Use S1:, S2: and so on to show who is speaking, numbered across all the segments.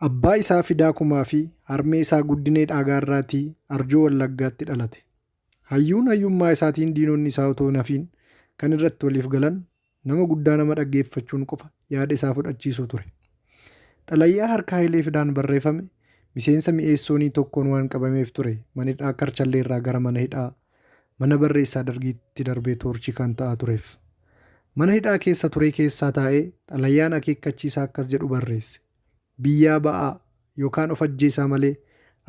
S1: Abbaa isaa Fidaa Kumaa fi harmee isaa Guddinee Dhaagaarraatii Arjoo Wallaggaatti dhalate. Hayyuun hayyummaa isaatiin diinonni isaa otoo hin hafiin kan irratti waliif galan nama guddaa nama dhaggeeffachuun qofa yaada isaa fudhachiisuu ture. Xalayaa harka Hayilee Fidaan barreefame miseensa Mi'eessoonii tokkoon waan qabameef ture mana hidhaa Karchallee irraa gara mana hidhaa mana barreessaa Dargiitti darbee toorchii kan ta'aa tureef. Mana hidhaa keessa turee keessaa taa'ee xalayaan akeekkachiisaa akkas jedhu barreesse. Biyyaa ba'aa yookaan of ajjeesaa malee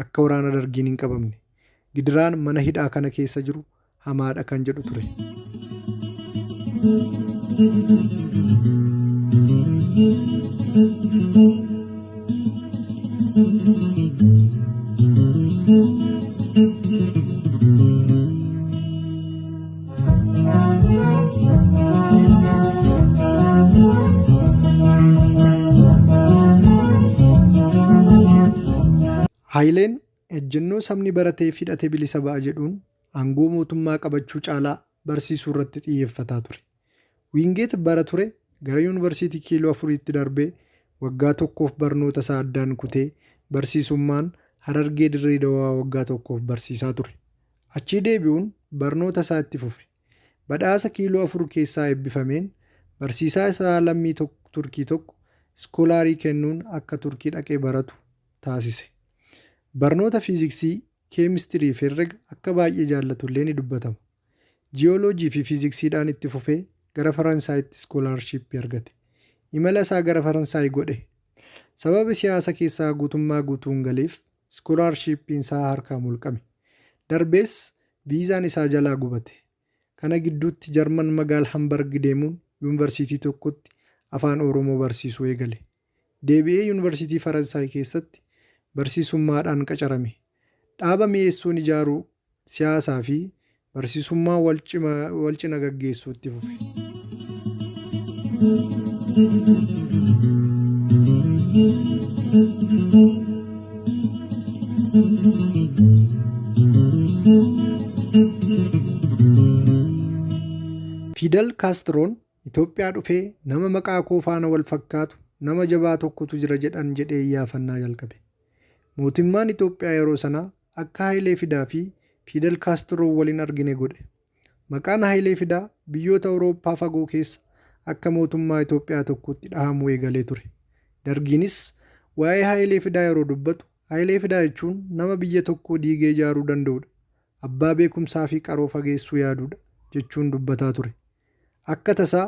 S1: akka waraana Dargiin hin qabamne. Gidiraan mana hidhaa kana keessa jiru hamaadha kan jedhu ture. Hayileen ejjennoo sabni baratee fi hidhate bilisa ba'a jedhuun aangoo mootummaa qabachuu caalaa barsiisuu irratti xiyyeeffataa ture. Wiingeet bara ture gara Yuunivarsiitii Kiiloo Afuriitti darbee waggaa tokkoof barnoota isaa addaan kutee barsiisummaan Harargee Dirree Dawaa waggaa tokkoof barsiisaa ture. Achii deebi'uun barnoota isaa itti fufe. Badhaasa Kiiloo 4 keessaa eebbifameen barsiisaa isaa lammii Turkii tokko iskoolaarii kennuun akka Turkii dhaqee baratu taasise. Barnoota Fiiziksii, Keemistirii fi Herrega akka baay'ee jaallatullee ni dubbatama. Ji'ooloojii fi Fiiziksiidhaan itti fufee gara Faransaayitti iskoolaarshiippii argate. Imala isaa gara Faransaay godhe. Sababa siyaasa keessaa guutummaa guutuun galeef Iskoolaarshiippiin isaa harkaa mulqame. Darbees viizaan isaa jalaa gubate. Kana gidduutti Jarman magaal Hambarg deemuun yuunvarsiitii tokkotti Afaan Oromoo barsiisuu eegale. Deebi'ee Yuunvarsiitii Faransaay keessatti barsiisummaadhaan qacarame. Dhaaba Mi'eessoon ijaaruu, siyaasaa fi barsiisummaa wal cina gaggeessuu itti fufe. Fidel Kaastroon Itoophiyaa dhufee nama maqaa koo faana wal fakkaatu nama jabaa tokkotu jira jedhan jedhee iyyaafannaa jalqabe. Mootimmaan Itoophiyaa yeroo sanaa akka Hayilee Fidaa fi Fiidel Kaastiroo wal hin argine godhe. Maqaan Hayilee Fidaa biyyoota Awurooppaa fagoo keessa akka mootummaa Itoophiyaa tokkootti dhahamuu eegalee ture. Dargiinis waa'ee Hayilee Fidaa yeroo dubbatu, Hayilee Fidaa jechuun nama biyya tokko diigee ijaaruu danda'udha. Abbaa beekumsaa fi qaroo fageessuu yaadudha jechuun dubbataa ture. Akka tasaa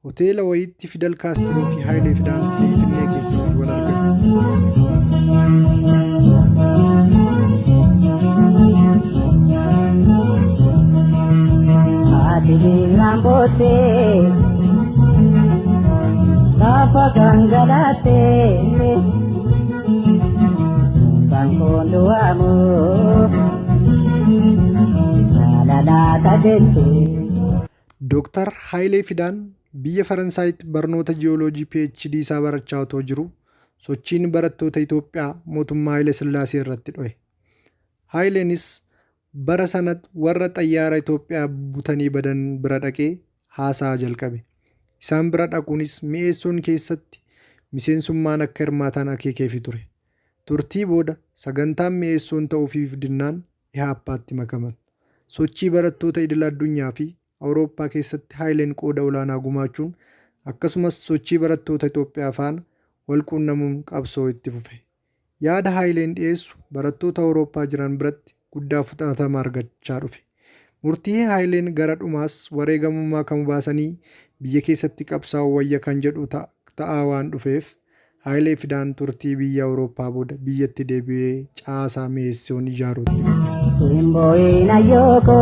S1: hoteela wayiitti Fidel Kaastiroo fi Hayilee Fidaan Finfinnee keessatti wal argan.
S2: Haati dhiiraan booddee gaafa gangalaattee bankoon du'aamu jaalalaata jettee.
S1: Dooktar Hayilee Fidaan biyya Faransaayitti barnoota Ji'ooloojii PhD isaa barachaa otoo jiruu sochiin barattoota Itoophiyaa mootummaa Haayile Sillaasee irratti dhohe. Haayileenis bara sana warra xayyaara Itoophiyaa butanii badan bira dhaqee haasa'a jalqabe. Isaan bira dhaquunis Mi'eessoon keessatti miseensummaan akka hirmaatan akeekeefi ture. Turtii booda sagantaan Mi'eessoon ta'uufiif dinnaan Ihaappaatti makaman. Sochii barattoota idil addunyaa fi Awurooppaa keessatti Haayileen qooda olaanaa gumaachuun akkasumas sochii barattoota Itoophiyaa faana wal quunnamuun qabsoo itti fufe. Yaada Haayileen dhiyeessu barattoota Awurooppaa jiran biratti guddaa fudhatama argachaa dhufe. Murtii Haayileen gara dhumaas wareegamummaa kamu baasanii biyya keessatti qabsaa'uu wayya kan jedhu ta'aa waan dhufeef Hayilee Fidaan turtii biyya Awurooppaa booda biyyatti deebi'ee caasaa Mi'eessoon ijaaruutti fufe.
S2: Hin ayyooko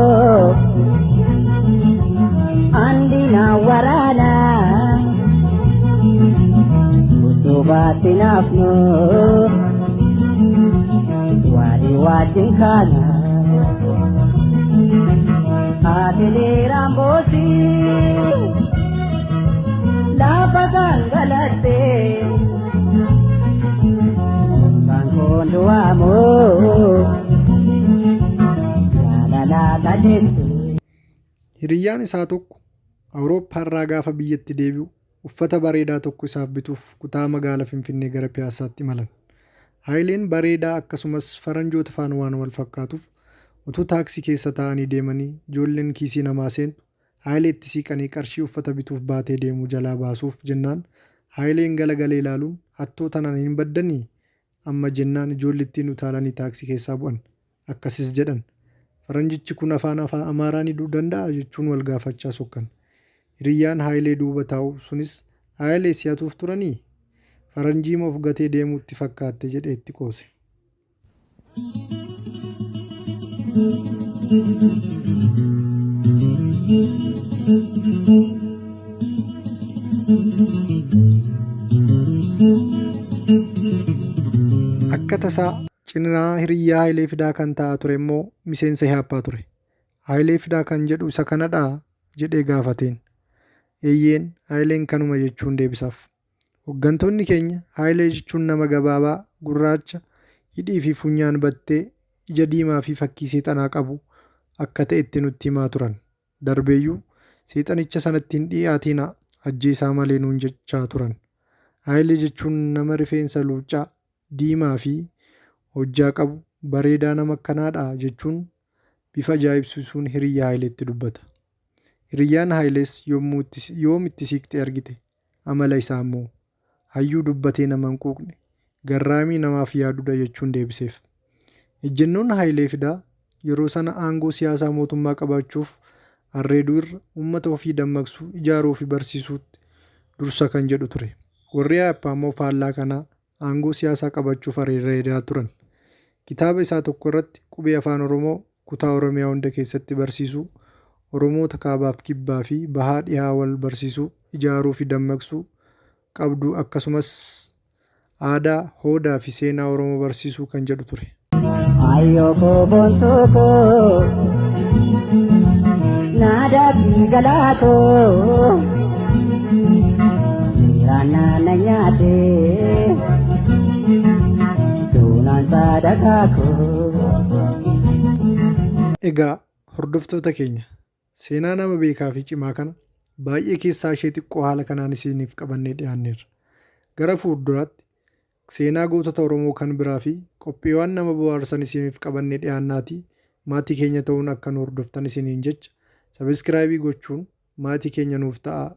S2: andina waraana utubaatti naafnu walii wajjin kaana ati dhiiraan boosii. Lafa gangalattee bankoon du'aamoo jaalalaa tajeette.
S1: Hiriyyaan isaa tokko Awurooppaarraa gaafa biyyatti deebi'u uffata bareedaa tokko isaaf bituuf kutaa magaala Finfinnee gara Piyaassaatti imalan. Hayileen bareedaa akkasumas faranjoota faana waan wal fakkaatuuf utuu taaksii keessa taa'anii deemanii ijoolleen kiisii namaa seentu Hayileetti siiqanii qarshii uffata bituuf baatee deemuu jalaa baasuuf jennaan Hayileen galagalee ilaaluun hattoota nana hin baddanii amma jennaan ijoollittiin utaalanii taaksii keessaa bu'an. Akkasis jedhan. Faranjichi kun afaan Amaaraa ni danda'a jechuun wal gaafachaa sokkan. Hiriyyaan Hayilee duuba taa'u sunis Hayilee si hatuuf turanii? Faranjiima of gatee deemuutti fakkaatte jedhee itti qoose. Akka tasaa cinaa hiriyyaa Hayilee Fidaa kan taa'aa ture immoo miseensa Ihaappaa ture. Hayilee Fidaa kan jedhu isa kanadhaa? Jedhee gaafateen. Eeyyeen Hayileen kanuma jechuun deebisaaf. Hoggantoonni keenya Hayilee jechuun nama gabaabaa, gurraacha, hidhii fi funyaan battee, ija diimaa fi fakkii seexanaa qabu akka ta'etti nutti himaa turan. Darbeeyyuu seexanicha sanatti hin dhi'aatinaa ajjeesaa malee nuun jechaa turan. Hayilee jechuun nama rifeensa luuccaa, diimaa fi hojjaa qabu bareedaa nama akkanaadha jechuun bifa ajaa'ibsiisuun hiriyyaa Hayileetti dubbata. Hiriyyaan Hayilees yoom itti siiqxee argite? Amala isaa immoo hayyuu dubbatee nama hin quuqne, garraamii namaaf yaadudha jechuun deebiseef. Ejjennoon Hayilee Fidaa yeroo sana aangoo siyaasaa mootummaa qabaachuuf arreeduu irra uummata ofii dammaqsuu, ijaaruu fi barsiisuutti dursa kan jedhu ture. Warri Ihaappaa immoo faallaa kanaa aangoo siyaasaa qabachuuf arreedaa turan. Kitaaba isaa tokko irratti qubee Afaan Oromoo kutaa Oromiyaa hunda keessatti barsiisuu, Oromoota kaabaaf kibbaa fi bahaa dhihaa wal barsiisuu, ijaaruu fi dammaqsuu qabdu akkasumas aadaa, hoodaa fi seenaa Oromoo barsiisuu kan jedhu ture.
S2: Ayyoo koo boontuu koo naadaa fi galaa koo seeraan naana nyaatee duunaan sadakaa koo.
S1: Egaa hordoftoota keenya seenaa nama beekaa fi cimaa kana baay'ee keessaa ishee xiqqoo haala kanaan isiniif qabannee dhiyaanneerra. Gara fuulduraatti seenaa gootota Oromoo kan biraa fi qophiiwwan nama bohaarsan isiniif qabannee dhiyaannaatii maatii keenya ta'uun akka nu hordoftan isiniin jecha sabiskiraayibii gochuun maatii keenya nuuf ta'aa.